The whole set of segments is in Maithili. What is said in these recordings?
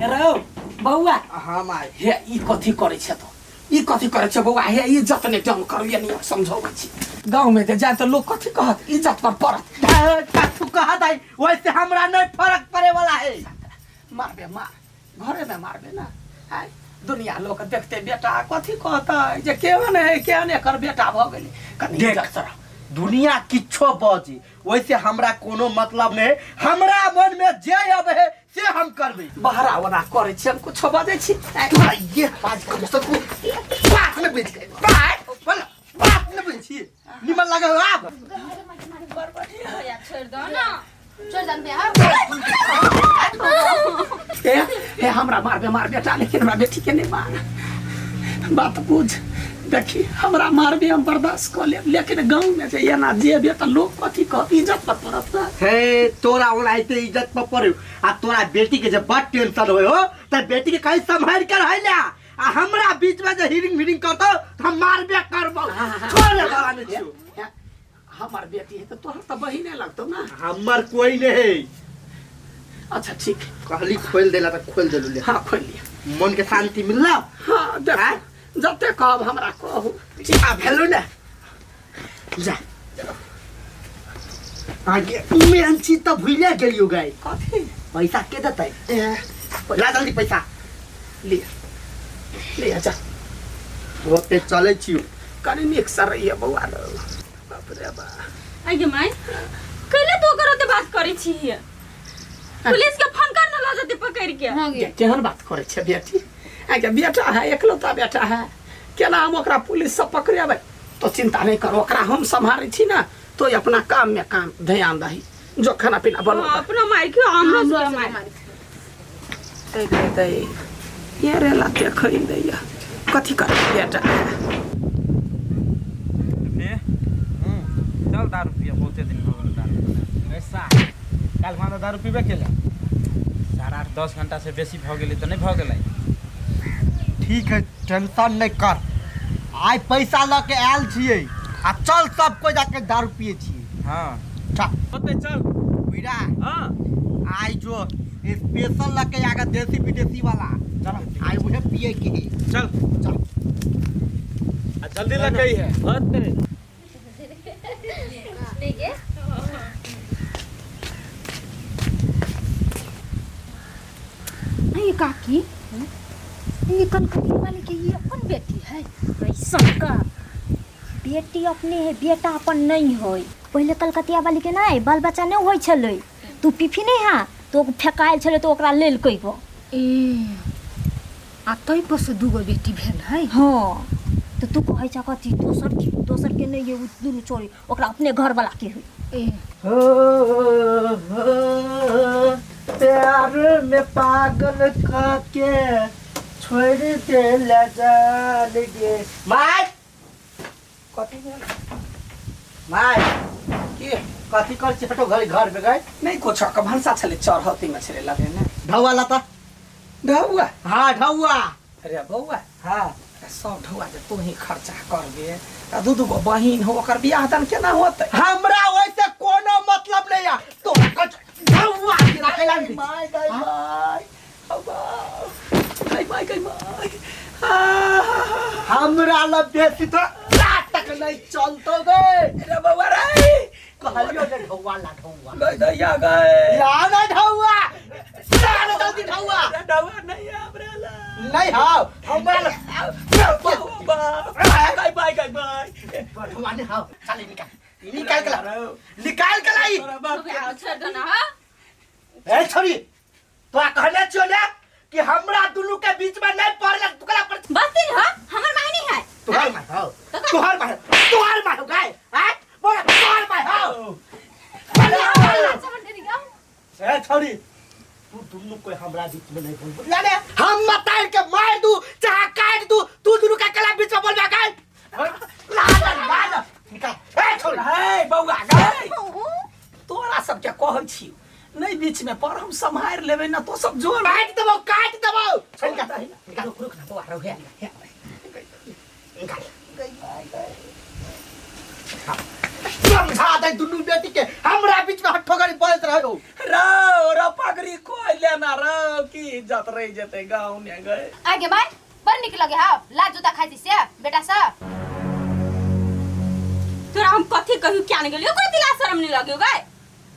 रौ बौआ। हाँ माय। हे ई कथी करै छै तो, ई कथी करै छै बौआ? हे इज्जत नहि डम करू, यानी समझाबै छी। गाँव में जे जाय तऽ लोग कथी कहत? इज्जत पर पड़त। कथू कहत है, वैसे हमरा नहीं फर्क पड़े वाला है। मारबे मार, घरे में मारबे ना। आय दुनिया लोग देखते बेटा कथी कहतै जे केहन है, केहन एकर बेटा भऽ गेलै। कनी देख। इज्जत से रह। दुनिया किछो बजी, वैसे हमरा कोनो मतलब नहीं। हमरा मन में जे अब है से हम करबे। बहरा ओना करै छी, हम कुछो बजै छी। तोरा ये बाज कर सब बात में बुझ गए, बात बोल, बात में बुझ छी, निमन लगे हो आप। भैया छोड़ दो ना, छोड़ दो भैया। ए हे हमरा मारबे मार बेटा, लेकिन हमरा बेटी के नहीं मार। बात बुझ, देखी हमरा मारबे हम बर्दाश्त कऽ लेब, लेकिन गाँव में जे एना जेबे तऽ लोग कथी कहत? इज्जत पर पड़त ना। हे तोरा ओनाहिते इज्जत पर पड़े, आ तोरा बेटी के जे बड़ टेंशन होय हो त बेटी के कहीं संभाल कर है ना, आ हमरा बीच में जे हिरिंग मिरिंग करतो त हम मारबे करबो। छोड़ दे बाला नहीं छियो। हे, हमर बेटी है तऽ तोहर तऽ बहिने लगतौ ना। हमर कोई नहीं है। अच्छा ठीक है। कहली खोल देला त खोल देलू ले। हाँ खोल लिया। मन के शांति मिलला? हाँ देख। हाँ? जते कहब हमरा कहू। आ भेलू ना, जा आगे। मेन चीज तो भूलिया गेलियो गाय। कथी? पैसा के देतै? ए, ला जल्दी पैसा। लिया लिया जा। ओते चलै छियो। कनी नीक से रहिए बौआ रौ। बाप रे बा। आगे माय, कैले तू ओकर ओते बात करै छी? पुलिस के फोन कर न, ल जते पकड़ के। हाँ गे। केहन बात करै छै बेटी? आगे बेटा है, एकलौता बेटा है, केना हम ओकरा पुलिस से पकड़ेबै? तो चिंता नहीं करो, ओकरा हम सम्हारै छी ना। तो अपना काम में काम ध्यान दही, जो खाना पीना बनो। हाँ, अपना मार के हमरो सबके मार। दै दै दै ये रे लाते खै दैया, कथी करबै बेटा? बे चल दारू पिया, बहुते दिन भऽ गेल दारू पिला। ऐसा काल्हि खुना तऽ दारू पीबे केलै, 8:30 10 घंटा से बेसी भऽ गेलै तऽ नहि भऽ गेलै? ठीक है, टेंशन नहीं कर, आइ पैसा लऽ के आयल छियै आ चल सब कोई जाके दारू पिए छियै। हाँ चल। ओते चल। बीड़ा। हाँ। आइ जो स्पेशल लऽ के आगा देसी विदेशी वाला, चल। आइ उहे पिए के है। चल। चल। आ जल्दी लगे है। होते। ठीक है। अरे काकी, ये कलकत्ती वाले के ये अपन बेटी है? कैसन का बेटी अपने है, बेटा अपन नहीं है। पहले कलकतिया वाली के नहीं बाल बच्चा नहीं होइ छलै, तू पीफी नहीं हा तो फेकायल छलै तो ओकरा लेलकै गो। ए आ तै पर से दूगो बेटी भेल है? हाँ, तो तू कहै छ कथी दोसर के? दोसर के नहीं है, उ दुनू छोड़ी ओकरा अपने घर वाला के है। ए हो हो प्यार में पागल करके छोड़ दे जान गे माय। कथी भेल? माय। के? कथी कर छी? हटो घर घर में गए। नहीं कुछ के भनसा छलै चढ़ौती में छलै लगेने। ढौआ लता। ढौआ? हाँ ढौआ। अरे बौआ। हाँ। सब ढौआ जे तू ही खर्चा करबे आ दू दू गो बहिन हो, ओकर बियाह दान केना होतै? हमरा वैसे कोनो मतलब नहीं है, तोरा कच ढौआ के रखे लागी। माय गई माय, गई माय, गई माय। हमरा ल बेसी तो रात तक नहीं चलतो गे। अरे बौआ रे। कहलियो ने ढौआ ला, ढौआ। गई दैया गई। ला ना ढौआ, ला ना जल्दी ढौआ। अरे ढौआ नहीं है हमरा ला। नहीं हाव हमरा ला। गई बाय, गई बाय। ढौआ नहीं हाव, चल निकाल, निकाल के ला, निकाल के लाई। तोरा बाप के- छोड़ दो ना। हाँ। ए छोरी, तोरा कहने छियो ने कि हमरा दुनू के बीच में नहीं पड़ल, तू कला पर। बस दिन हाँ, हमर माय नहीं है। तोहर माय हो, तोहर माय, तोहर माय हो गाय। हैं बोल, तोहर माय हो। बोल, बोल। ए छोरी, तू दुनू कोई हमरा बीच में नहीं बोल ले, हम मतार के मार दू चाहे काट दू, तू दुनू का कला बीच में बोलबा गाय। ला ला ला ला निकाल। ए छोरी। हे बौआ गई, तोरा सबके कहै छी नहीं बीच में पर, हम सम्हार लेबै ना, तो सब जोर। काट देबो, काट देबो। निकाल निकाल, रुक रुक ना बौआ, रह हे हे। निकाल। समझा दे दुनू बेटी के, हमरा बीच में हट्ठो गड़ी बोलत रहो। रौ रौ पगड़ी कोई लेना रौ की इज्जत इज्जत रहि जेतै गाँव ने गए। आगे भाई बड़ निक लगे हा लात जूता खाइ छी से बेटा सा। तोरा हम कथी कहू क्या नहीं गेलियो, ओकरो दिला शरम नहीं लगे गए।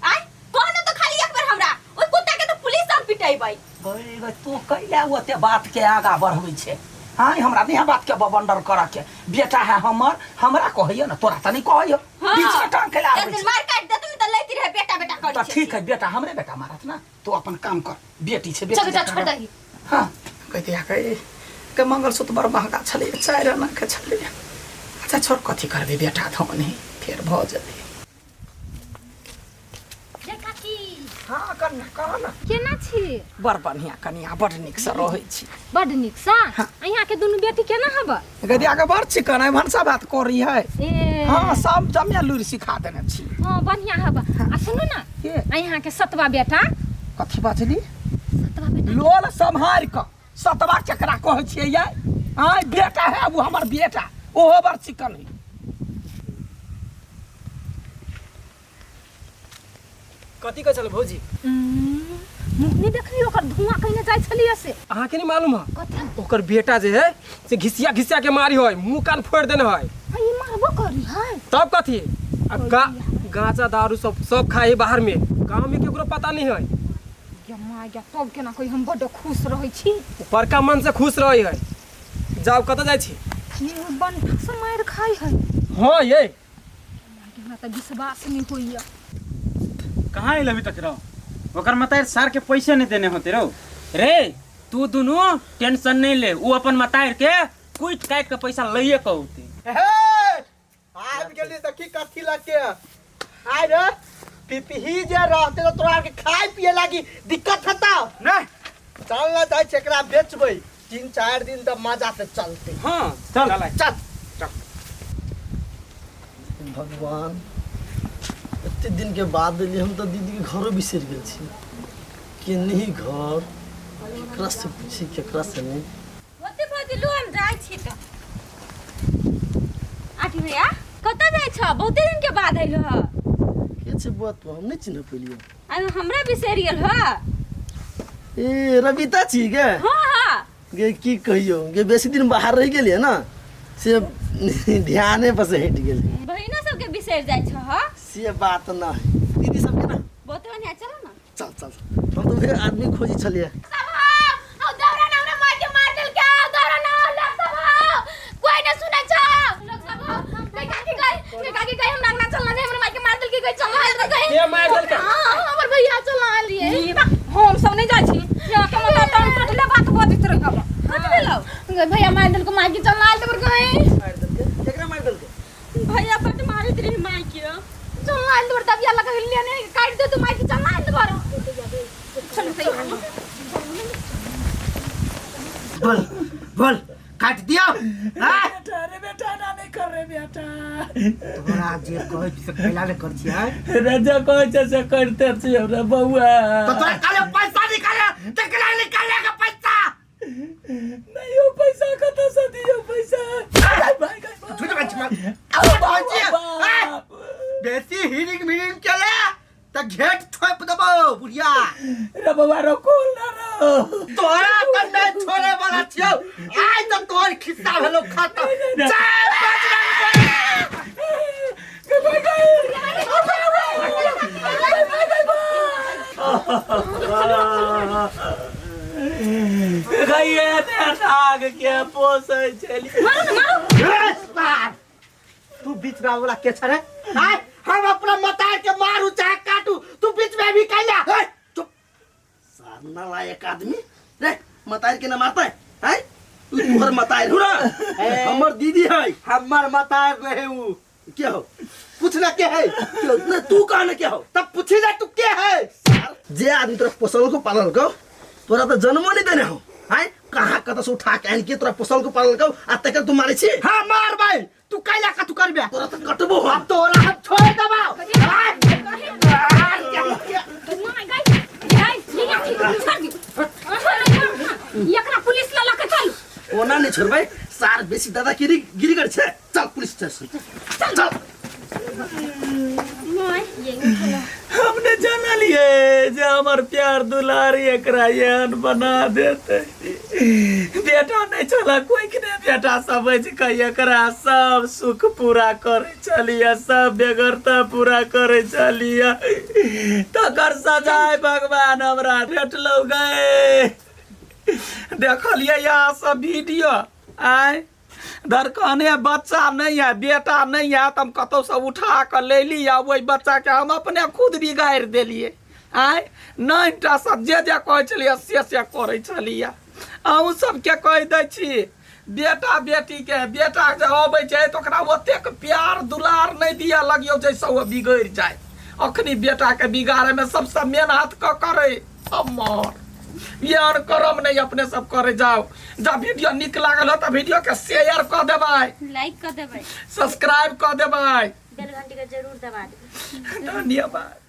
आय कह न तो खाली एक बार हमरा ओइ कुत्ता के तो पुलिस हम पिटेबै। गई गई तू कैला ओते बात के आगा बढ़बै छे? हाँ हमरा नहीं बात के बवंडर कर के बेटा है हमर, हमरा कहैयो ना, तोरा त नहीं कहैयो। हाँ। बीच में टांग के एक दिन मार काट देतु न त लैती रहे बेटा बेटा करै त ठीक है बेटा हमरे बेटा मारत ना, तू अपन काम कर, बेटी छे बेटी। चल बेटा छोड़ दही। हां कहते आ कहे के मंगलसूत्र बड़ महंगा छलै, 4 आना के छलै। अच्छा छोड़ कथी करबे बेटा धोनी फेर भ जेतै। रे काकी। हाँ कन्या कह ना। केना छी? बड़ बढ़िया कनिया, बड़ नीक से रहै छी। बड़ नीक से? हाँ। अहाँ के दुनू बेटी केना हब? गदिया के बड़ चिकन है, भनसा भात करी है। ए हाँ सब जमे लूरि सिखा देने छी। हाँ बढ़िया हब। आ सुनू ना, के? अहाँ के सतवा बेटा। कथी बजली? सतवा बेटा। लोल सम्हारि कऽ सतवा केकरा कहै छियै यै? आँय बेटा है वो हमर बेटा, ओहो बड़ चिकन है। कथी कहै छल भौजी? मुँह नहीं देखली ओकर धुआं कहिने जाइ छलियै से। अहाँ के नहीं मालूम है? कथी? ओकर बेटा जे है से घिसिया घिसिया के मारी है, मुँह कान फोड़ देने है। ई मारबो करी है। तब कथी? आ गांजा दारू सब सब खाए है बाहर में, गांव में केकरो पता नहीं है। गे माय गे, तब केना कोई हम बड्ड खुश रहै छी। बड़का मन से खुश रहै है। जाउ कतऽ जाइ छी? ये बंठा से मारि खाइ है। हाँ ये हमरा तऽ विश्वास नहीं होइया। कहाँ आयल अभी तक रहो? ओकर मतार सार के पैसे नहीं देने होते रहो। रे तू दुनू टेंशन नहीं ले, उ अपन मतार के कुट काट के पैसा लइए के औते। आबि गेली देखी कथी लगे आय रे पिपही जे रहते तो तोरा के खाए पिए लागी दिक्कत होता नहीं। चल ना जाए एकरा बेचबै 3-4 दिन तक मजा से चलते। हाँ चल चल चल। भगवान एते दिन के बाद एलियै हम तो दीदी के घरो बिसरि गेल छी। केनही घर केकरा से पूछी केकरा से नहीं। ओते भौजी लो हम जाइ छी त। आठी भैया कतऽ जाइ छ? बहुते दिन के बाद आइल ह। के छै बुआ तू? हम नहीं चिन्ह पेलियो। आ हमरा बिसरि गेल ह। ए रविता छी गे? हाँ हाँ। गे की कहियो गे, बेसी दिन बाहर रहि गेलियै ना से ध्याने बस हटि गेल। बहिनो सबके बिसरि जाइ छ ह? से बात ना है दीदी सबके ना। बहुते बढ़िया चलो ना। चल चल हम तो फिर आदमी खोजी छलियै। सब हो दौड़ा ना हमरा मार के मार देलकै, दौड़ा ना लोग सब हो कोई न सुनै छ। लोग सब हो गई काकी गई, गई काकी गई, हमरा अंगना चलना छै, हमरा मार के मार देलकै, गई चलना है गई। के मार देलकै? हां हमर भैया चलना आलिए। हम सब नहीं जाइ छी, यहाँ के मतलब तम टटले बात बजैत रहब। कथि भेलौ? गई भैया मार देलकै, मार के चलना आल तबर गई। मारि देलकै? केकरा मारि देलकै? भैया बट मारैत रही माय के। चलना आल तबर दबिया लगा लेने काट दे तू मार के चलना आल तबर। चलो सही। बोल बोल काट दियो। हां बेटा रे बेटा ना नहीं कर रे बेटा। तोरा जे कहै छी से कैला ने कर छी है? रे जे कहै छै से करते छी रे बौआ। तो तोरा काले पैसा निकाले तकला निकाले के पैसा नहीं हो, पैसा कतऽ से दियो पैसा? झूठ बात छी बेसी हिरिंग मिरिंग केले त घेट ठोप देबो बुढ़िया। रे बौआ रो खोल ना रो। तोरा त नहीं छोड़े वाला छियौ, आइ त तोर खिस्सा भेलौ खत्म। जय बजरंगबली। गैया नाग के पोसै छली। मारू न मारू। ए, सार, तू बीच में वाला के छ रे? आय हम अपना मतार के मारू चाहे काटू, तू बीच में भी कैला। ए, चुप सार नालायक आदमी रे, मतार के ना मारता है? हैं तू तोहर मतार हो ना, हमर दीदी है। हमर मतार रहे उ के हो? पूछ ना के है। के ना तू कह ना के हो? तब पूछी जा तू के है। जे आदमी तोरा पोसल को पालल को, तोरा तो जन्मो नहीं देने हो। हैं कहाँ कतऽ से उठा के आनि के तोरा पोसल को पालल को आ तकर तू मारै छी? हां मार भाई, तू कैला का तू करबे? तोरा तो कटबो हम। अब तोरा हम छोड़ देबो। एकरा पुलिस ल लके चलू। ओना नहीं छोड़बै सार, बेसी दादा गिरी गिरी कर छे। चल पुलिस स्टेशन चल चल। हमने जाना लिए गे जे हमर प्यार दुलारी एकरा एहन बना देते। बेटा नहीं छल कोई के नहीं, बेटा समझ के एकरा सब सुख पूरा करे छलिए, सब बेगरता पूरा करे छलिए, तकर सजाय भगवान हमरा भेटलौ गे। देखलिए यहाँ सब वीडियो आय धड़कने बच्चा नहीं है, बेटा नहीं है, तो हम कतौ से उठा के ले ली आ वही बच्चा के हम अपने खुद बिगाड़ देलिए। आय 9टा सब जे जे कहै छलियै से से करै छलियै। अहूँ सबके कहि दै छी बेटा बेटी के, बेटा जे अबै छै तऽ ओकरा ओतेक प्यार दुलार नहि दिअ लगियौ जाहिसँ ओ बिगड़ि जाय। अखनी बेटा के बिगाड़े में सबसँ मेन हाथ कऽ करै हमर यार करम नहीं, अपने सब करे जाओ। जब वीडियो निक लागल हो तो वीडियो के शेयर कर देबै, लाइक कर देबै, सब्सक्राइब कर देबै, बेल घंटी के जरूर दबा देबै। धन्यवाद।